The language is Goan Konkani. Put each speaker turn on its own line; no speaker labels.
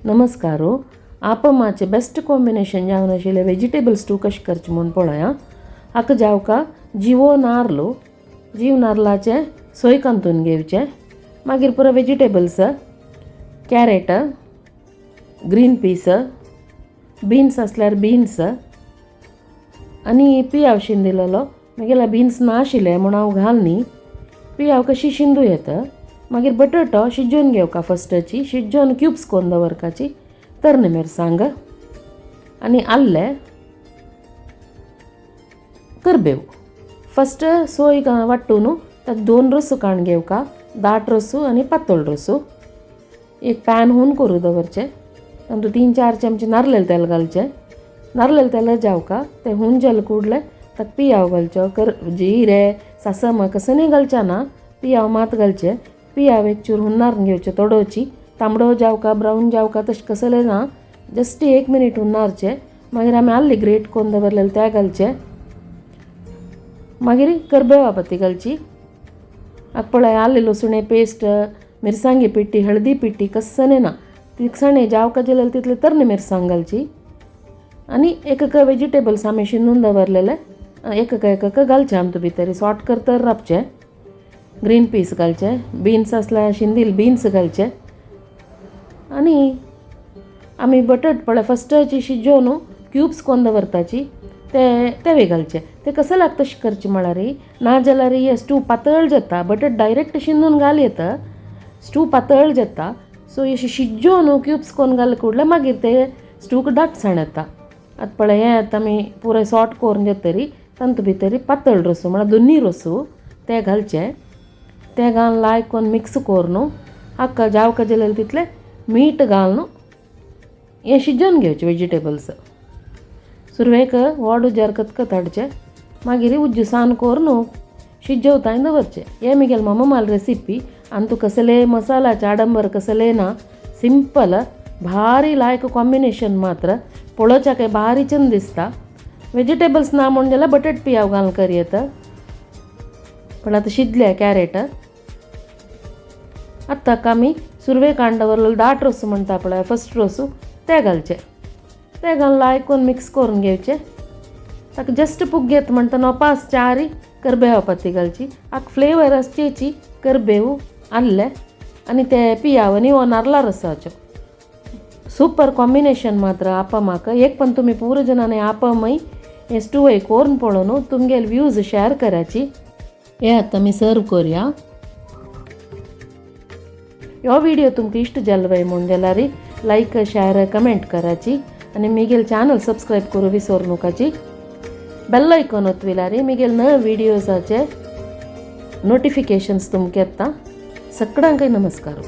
नमस्कार. आपमाचे बेस्ट कॉम्बिनेशन जावन आशिल्लें वेजिटेबल स्टू कशें करचें म्हूण पळया. हाका जावका जिवो नारलो, जीव नारलाचें सोय कांतून घेवचें. मागीर पुरो vegetables, carrot, green peas, beans आसल्यार बीन्स आनी पियाव शिंदिलेलो. मागीर बीन्स ना आशिल्ले म्हूण हांव घाल न्ही, पियाव कशी शिंदू येता. मागीर बटाटो शिजोवन घेवका, फस्टाची शिजोवन क्यूब्स करून दवरपाची, तरणे मिरसांग आनी आल्लें, करबेव. फस्ट सोय वांटून ताका दोन रसो काडून घेवका, दाट रसो आनी पातळ रसो. एक पॅन हून करूं दवरचें, तातूंत 3-4 चमचे नारलेल तेल घालचें. नारलेल तेल जावका तें हून जेल कुडलें ताका पियाव घालचो, कर जिरे सासम कसनी घालचें ना, पियाव मात घालचें. पियाव एक चूर हुन्नार घेवचें, तोडोवची, तांबडो जावका ब्रावन जावका तशें कसलें ना, जस्ट 1 मिनीट हुन्नारचें. मागीर आमी आल्ली ग्रेट करून दवरलेलें तें घालचें. मागीर करबेवा पत्ती घालची. आतां पळय आल्ले लसुणे पेस्ट, मिरसांगी पिट्टी, हळदी पिट्टी कसलें ना, तिखसाणे जावका जाल्यार तितले तरणे मिरसांग घालची. आनी एक एक वेजिटेबल्स आमी शिनून दवरलेले एक एक एक घालचें आमकां भितर सॉट करतर राबचें. ग्रीन पीस घालचे, बीन्स आसल्यार शिंदील बीन्स घालचे. आनी आमी बटाट पळय फस्टाची शिजोवन क्यूब्स करून दवरताची ते तेवे घालचे. ते कसं लागता तशें करचें म्हळ्यार, ना जाल्यार हे स्टू पातळ जाता. बटाट डायरेक्ट शिंदून घाल येता, स्टू पातळ जाता. सो अशें शिजोवन क्यूब्स करून घाल कुडले मागीर ते स्टूक दाटसाण येता. आतां पळय हें आतां आमी पुराय सॉट करून जातरी तातूंत भितर पातळ रसो म्हळ्यार दोनी रसो ते घालचे. ते घालून लायक करून मिक्स करून हाका जावका जाल्यार तितलें मीठ घालून हें शिजोवन घेवचें वेजिटेबल्स. सुरवेक व्हड उज्यार खतखत हाडचें, मागीर उज्जू सान करून शिजोवताय दवरचें. हें म्हगेलें मम्मा रेसिपी. आनी तूं कसले मसाल्याचे आडंबर कसलें ना, सिंपल भारी लायक कॉम्बिनेशन मात्र पळोवच्याक भारी चंद दिसता. वेजिटेबल्स ना म्हूण जाल्यार बटाट पियाव घालून कर येता. पण आतां शिजल्या कॅरेट. आतां आमी सुरवेक काडून दवरलेलो दाट रोस म्हणटा पळय, फस्ट रोस, ते घालचे. ते घालून लायक करून मिक्स करून घेवचें. ताका जस्ट पुग घेत म्हणटा 5-4 करबेवा पत्ती घालची. हाका फ्लेवर आसचेची करबेव, आल्लें आनी ते पियाव आनी हो नारला रसाचो सुपर कॉम्बिनेशन मात्र आपमाक. एक पण तुमी पुरो जणांनी आपमय हें स्टूवय करून पळोवन तुमगेले व्यूज शेअर कराची. हे आतां आमी सर्व करुया. ह्यो व्हिडिओ तुमकां इश्ट जालो वय म्हूण जाल्यार लायक, शेअर, कमेंट कराची आनी मिगेल चॅनल सबस्क्रायब करूं विसर नकाची. बेल आयकॉन ओतविल्यार मिगेल नवे व्हिडियोजाचे नोटिफिकेशन्स तुमकां येता. सगळ्यांकय नमस्कार.